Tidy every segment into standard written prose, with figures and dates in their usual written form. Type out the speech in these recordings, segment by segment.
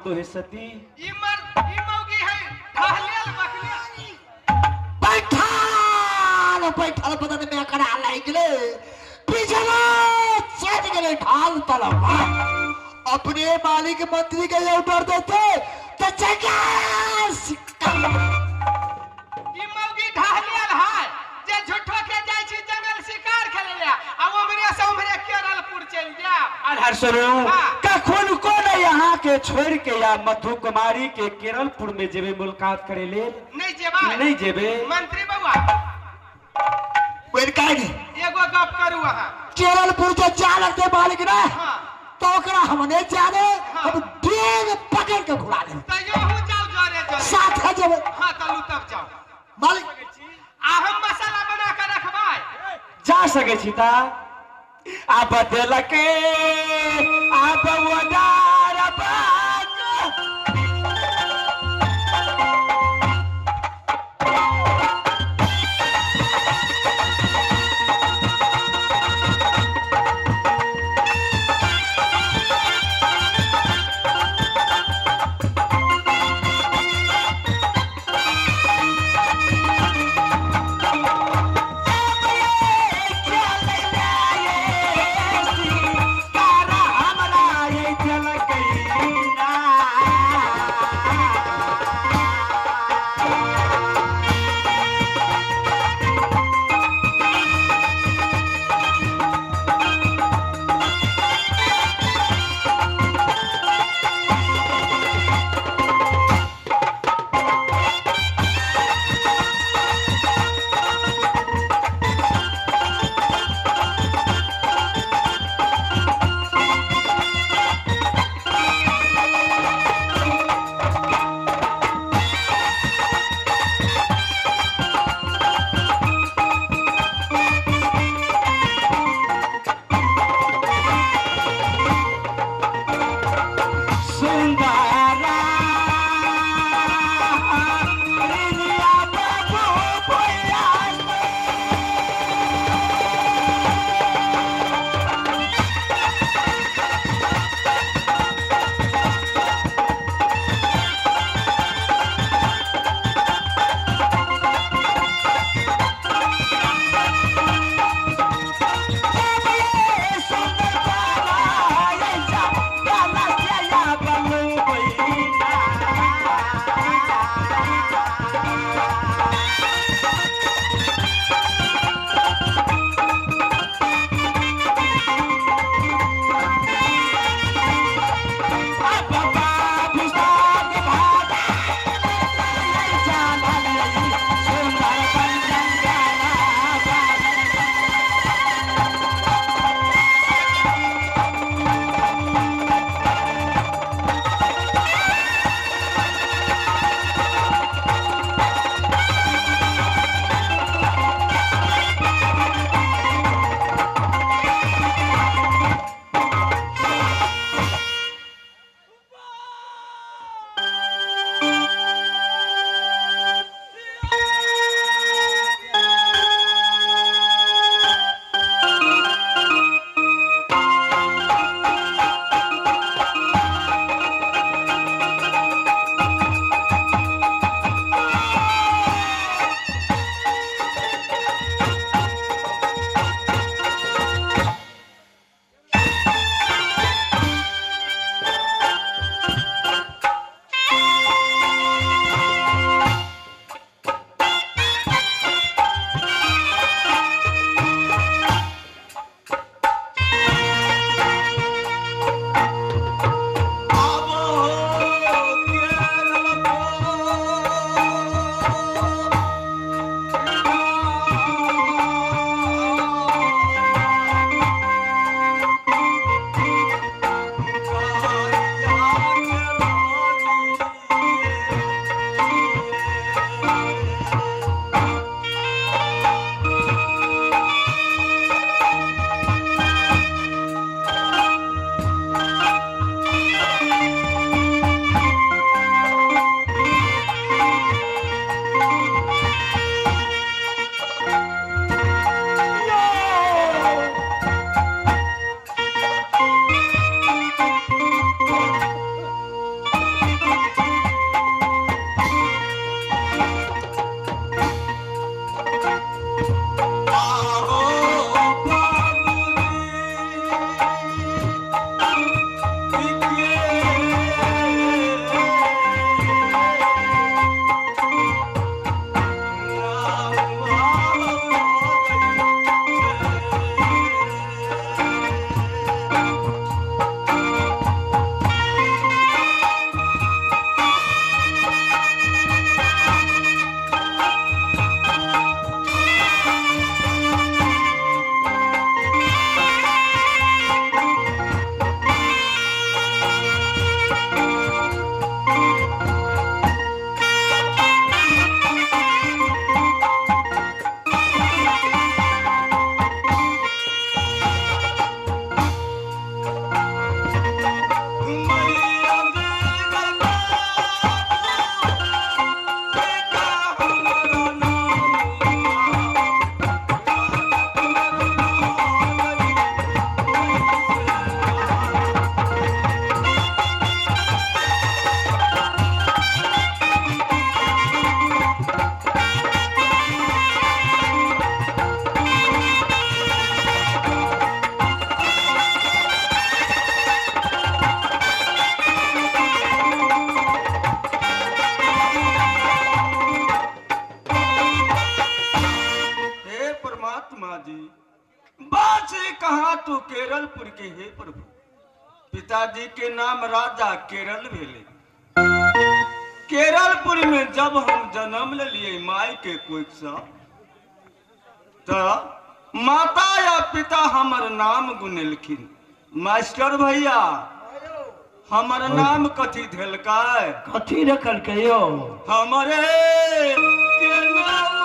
तो हे सती। ई मर ई मौगी है ढहलेल बकलेल। बैठल बैठल बदन में अकड़ा लागि गेलै, पिछला चढ़ गेलै ढाल तलवा। अपने मालिक मंत्री के ऑर्डर देते तो चका सिक्का। ई मौगी ढहलेल है जे झूठो के जाइ छी जंगल शिकार खेले ले आ उम्हरे से उम्हरे केरलपुर चलि जायब। अरे सुनू, हाँ। कखन को ने यहाँ के छोड़ के या मधु कुमारी के केरलपुर में जेबे मुलाकात करे ले? नहीं जेबै। नहीं जेबे। मंत्री बउआ। वेल काहे? एगो गप करू अहाँ। केरलपुर जे जा लगते मालिक ना, हाँ। तो ओकरा हम नहीं जाने, हाँ। हम डेग पकड़ के घुरा देब। तैयो हूँ जाउ जरे जरे। साथ है जेबै। हाँ तलू तब जाउ। मालिक। आ हम मसाला बना के रखबै। जा सकै छी ता। आब देलके आब वडार बाग। तू केरलपुर के हे प्रभु। पिताजी के नाम राजा केरल भेले। केरलपुर में जब हम जन्म लिए माई के कोख से, त माता या पिता हमर नाम गुनेलखिन। मास्टर भैया हमर नाम कथी धेलकै? कथी रखलकै यौ? हमरे के नाम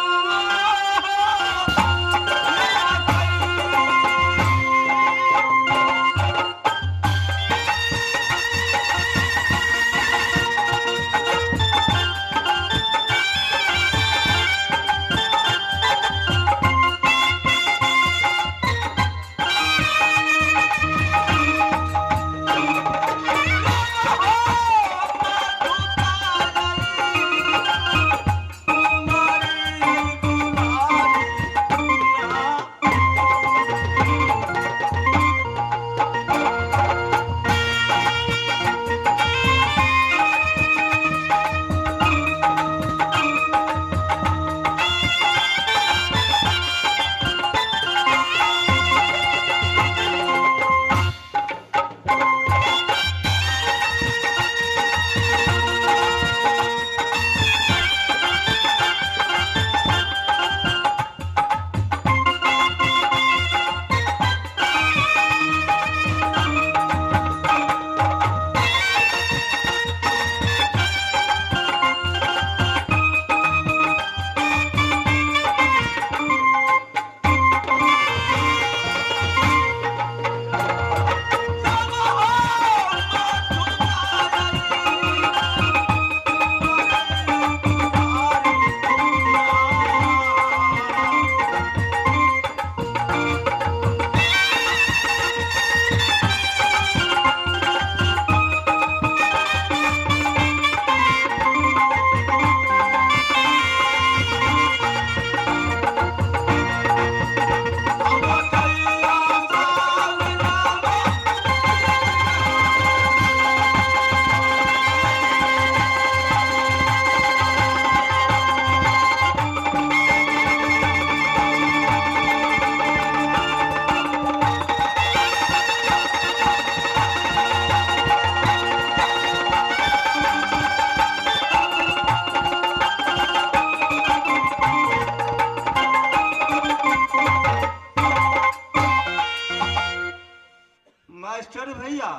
मास्टर भैया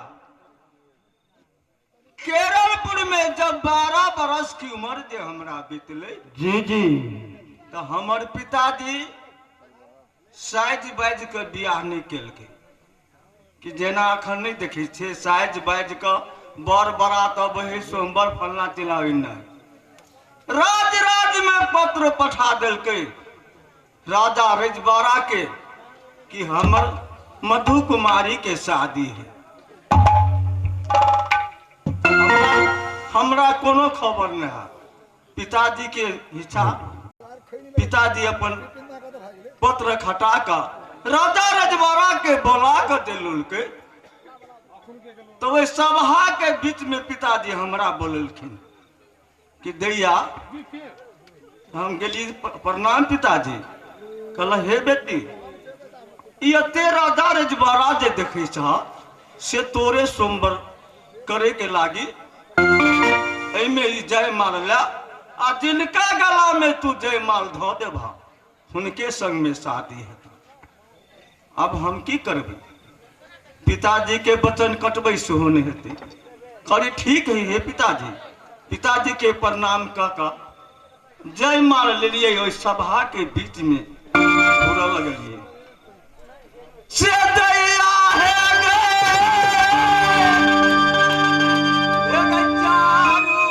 केरलपुर में जब 12 बरस की उम्र जे हमरा बीतले, जी जी, तो हमर पिताजी साइज बाज के बियाह नहीं केलकै। कि जेना अखन नहीं देखै छियै साइज बाज के बर बरात अबै है सोमवार फलना चिल्ला नहीं। राज राज में पत्र पठा देलकै राजा रजवाड़ा के कि हमर मधु कुमारी के शादी है। हमरा कोनो खबर नहीं है। पिताजी के इच्छा, पिताजी अपन पत्र खटा कर राजा रजवाड़ा के बोला कर दिलकै। तो वही सभा के बीच में पिताजी हमरा बोललखिन कि दैया, हम गेली प्रणाम पिताजी। कहल हे बेटी, एते राजा रजवाड़ा जे देखै छह से तोरे सोमवार करे के लागी एहिमे ई जय माल ला, आ जिनका गला में तू जय माल धऽ देबह हुनके संग में शादी हेतौ। अब हम की करबै? पिताजी के वचन कटबै सेहो नहि हेतै। कहली ठीक है हे पिताजी। पिताजी के प्रणाम कऽ कऽ जय माल लेलियै। ओहि सभा के बीच में घूरऽ लगलियै। से दैया हे गे चारू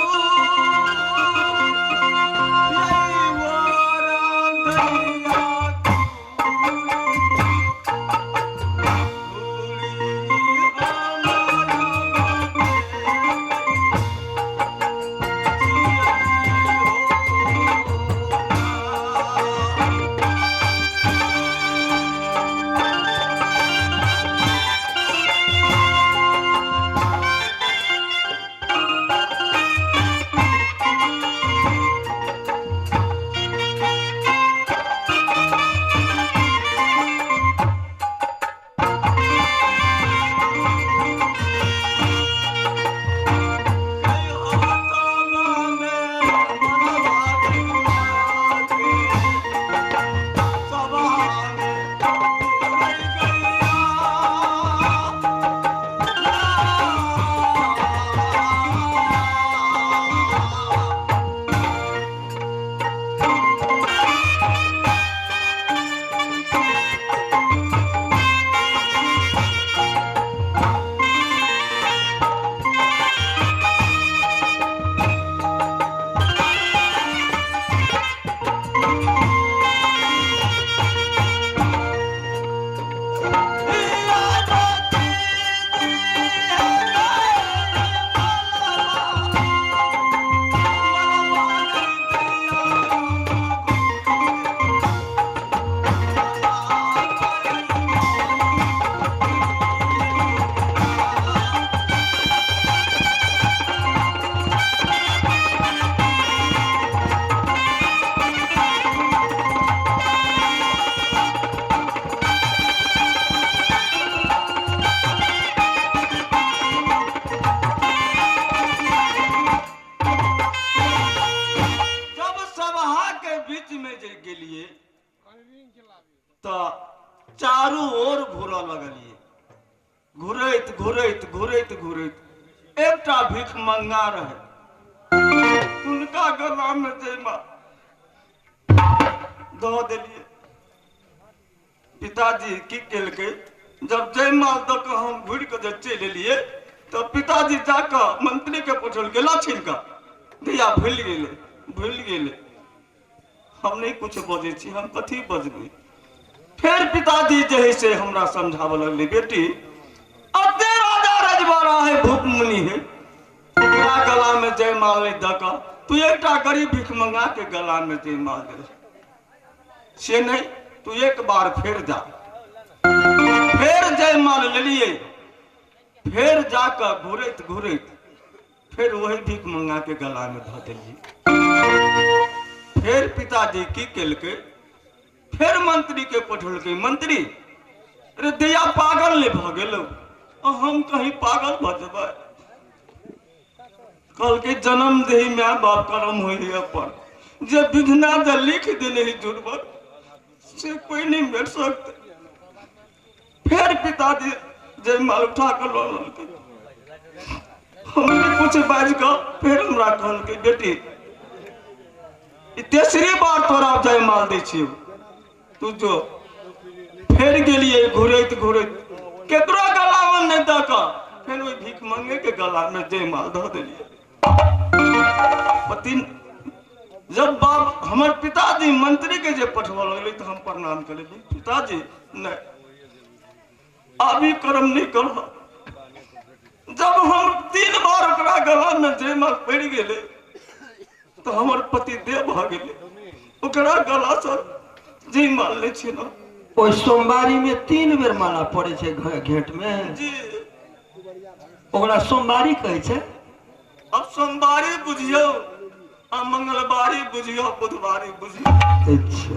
में जे गेलिए तो चारू ओर घूरऽ लगलिए, घुरैत घुरैत घुरैत घुरैत एकटा भीख मंगा रहे, उनका गला में जयमाल दऽ देलिए। पिताजी की केलकै, जब जयमाल दऽ कऽ हम घुरि कऽ जे चलि एलियै तऽ पिताजी जाकऽ मंत्री के पठौलकै, लऽ छिनका दैया भूलि गेलै भूलि गेलै। हम नहि कुछ बजै छी, हम कथी बजबै। फेर पिताजी जे है से हमरा समझाबऽ लगलै, बेटी अते राजा रजवाड़ा है, भूप मुनि है, ओकरा गला में जयमाल नहि दऽ कऽ तू एकटा गरीब भीख मंगा के गला में जयमाल दे, से नहीं तू एक बार फेर जा। फेर जयमाल लेलिए, फेर जाकऽ घुरैत घुरैत फेर वही भीख मंगा के गला में धऽ देलिए। फेर पिताजी की केलकै, फेर मंत्री के पठौलकै, मंत्री अरे दैया पागल नहीं भऽ गेलौ, हम कहीं पागल भऽ जेबै। कहलकै जन्म देही my बाप करम होइ अपन, जे विधना जे लिख देने ही जुड़बल से कोई नहीं मेट सकते। फेर पिताजी जयमाल उठा कऽ लऽ लेलकै। हम नहि कुछ बाजि कऽ फेर हमरा कहलकै, बेटी ई तेसरे बार तोरा जयमाल दै छियौ, तू जो। फेर गेलियै घुरैत घुरैत केकरो गला में नहि दऽ कऽ फेर ओहि भीख मंगे के गला में जयमाल धऽ देलियै। पति जब बाप हमर पिताजी मंत्री के जे पठबऽ लगलै तऽ हम प्रणाम करेलियै, पिताजी नहीं अभी कर्म नहीं करब। जब हम 3 बार ओकरा गला में जयमाल पड़ि गेलै तऽ हमर पति देव भऽ गेलै, ओकरा गला सँ जयमाल नहि छिनल। ओहि सोमवारी में 3 बेर माला पड़ै छै घेंट में जी। ओकरा सोमवारी कहै छै। अब सोमवारी बुझियौ आ मंगलवारी बुझियौ बुधवारी बुझियौ। अच्छा।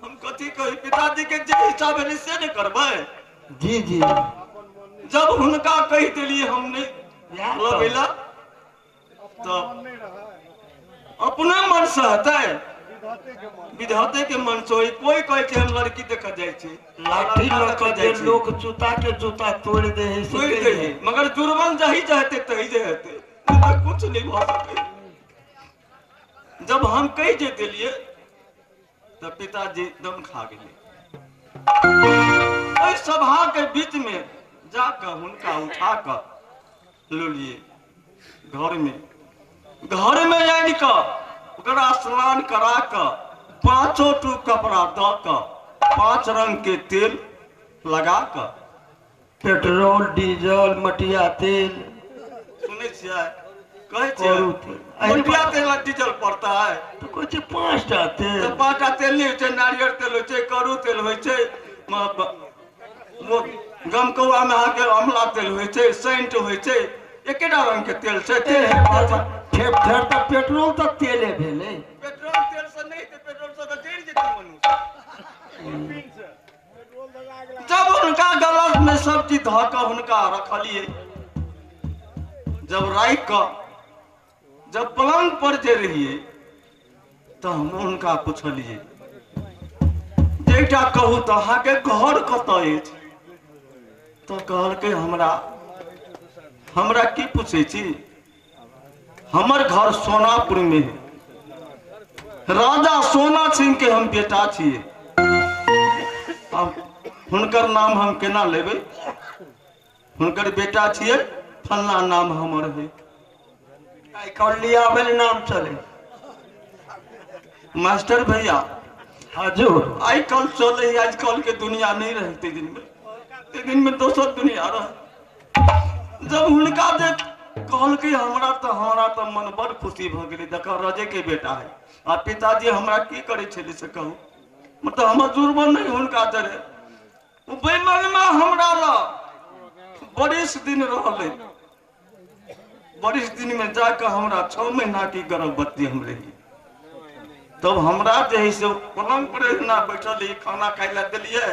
हम कथी कही, पिताजी के जे इच्छा भेलै से नहि करबै। जी जी। जब हुनका कहि देलियै हम नहि लगैला तऽ अपने मन से हेतै, विधाते के मन से होई। कोई कहै छै हम लड़की देखऽ जाइ छी, लाठी लऽ कऽ जाइ जे छी। लोक जूता के जूता तोड़ि दै है, से तोड़ि दै है, मगर जुर्मन जही चाहते तही जे हेतै, नहि तऽ कुछ नहीं भऽ सकै। जब हम कहि जे देलियै तऽ पिताजी दम खा गेलै। ओहि सभा के बीच में जाकऽ हुनका उठा कऽ लऽ घर में, घर में आनि कऽ ओकरा स्नान करा कऽ 5 टूक कपड़ा दऽ कऽ 5 रंग के तेल लगा कऽ, पेट्रोल डीजल मटिया तेल। सुनै छियै? कहै छियै करू तेल। मटिया तेल आ डीजल पड़ता है। तऽ कहै छै 5टा तेल। तऽ 5टा तेल नहि होइ छै, नारियल तेल होइ छै, करू तेल होइ छै, गमकौआ में अहाँके अमला तेल होइ छै, सेंट होइ छै, एकेटा रंग के तेल छै। तेल फेर तऽ पेट्रोल तऽ तेले भेलै। पेट्रोल तेल से नहि हेतै, पेट्रोल से तऽ जरि जेतै मनुष्य। जब हुनका गला में सब चीज धऽ कऽ हुनका रखलियै, जब राखि कऽ जब पलंग पर जे रहियै तऽ हम हुनका पुछलियै जे एकटा कहू तऽ अहाँके घर कतऽ अछि? तऽ कहलकै हमरा की पूछै छी, हमर घर सोनापुर में है, राजा सोना सिंह के हम बेटा छियै। अब हुनकर नाम हम केना लेबै, हुनकर बेटा छियै, फलना नाम हमर है। आइ काल्हि लियाबल नाम चले। मास्टर भैया हजूर, आइ काल्हि चले, आजकल के दुनिया नहीं रहते दिन में, ते दिन में दोसर दुनिया रहे। जब हुनका जे कहलकै हमरा तऽ हमरा तऽ मन बड़ खुशी भऽ गेलै, देखऽ रजे के बेटा है आ पिताजी हमरा की करै छलै से कहू, मतलब हमर जुर्मन नहीं हुनका जरे। ओ बेमन में हमरा लग बरिस दिन रहलै, बरिस दिन में जाकऽ हमरा 6 महीना की गर्भवती हम रही। तब हमरा जे है से पलंग पर एहिना बैठल रही, खाना खाइ लए देलियै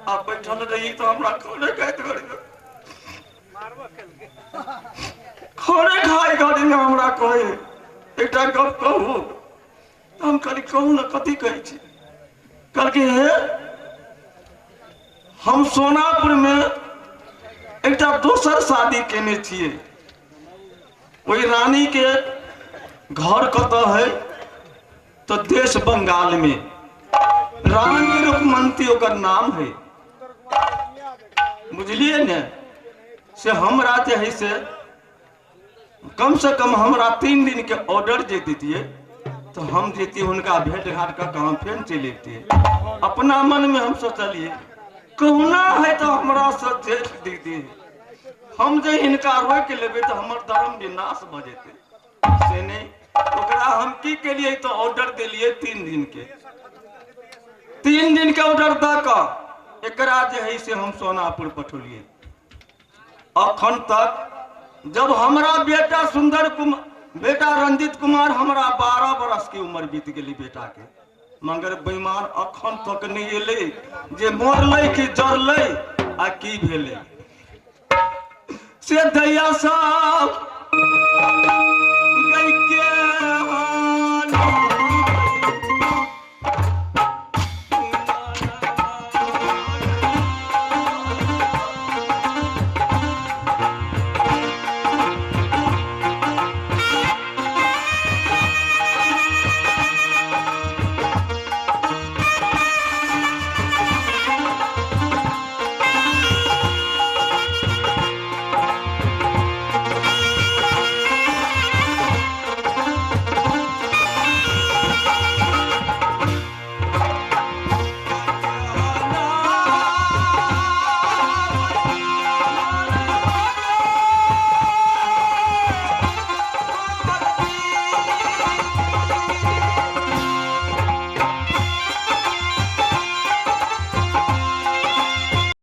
आ बैठल रही तऽ हमरा खाने खाइत घड़ी खाने खाइ घड़ी में हमरा कहै एकटा गप कहू, हम कहली कहू ने कथी कहै छी। कहलकै हे हम सोनापुर में एकटा दोसर शादी केने छियै, ओहि रानी के घर कतऽ है तऽ देश बंगाल में, रानी रुकमंती ओकर नाम है, बुझलिए ने। से हमरा जे है से कम से कम हमरा 3 दिन के ऑर्डर जे दितियै तो हम जैतियै हुनका भेंट घाट कऽ के हम फेर चलि अबितियै। अपना मन में हम सोचलियै कहुना है तो हमरा से जेठ दीदी हम जे हिनका रोकि लेबै तऽ हमर धर्म विनाश भऽ जेतै, से नहि। ओकरा हम की केलियै तऽ ऑर्डर देलियै 3 दिन के, 3 दिन के ऑर्डर दऽ कऽ एकरा जे है से हम सोनापुर पठौलियै। अखन तक जब हमरा बेटा सुंदर कुमार, बेटा रंजित कुमार, हमरा 12 बरस के उम्र बीत गेली बेटा के, मगर बेईमान अखन तक नहीं एलै जे मरलै कि जरलै आ की भेलै। से दैया साहब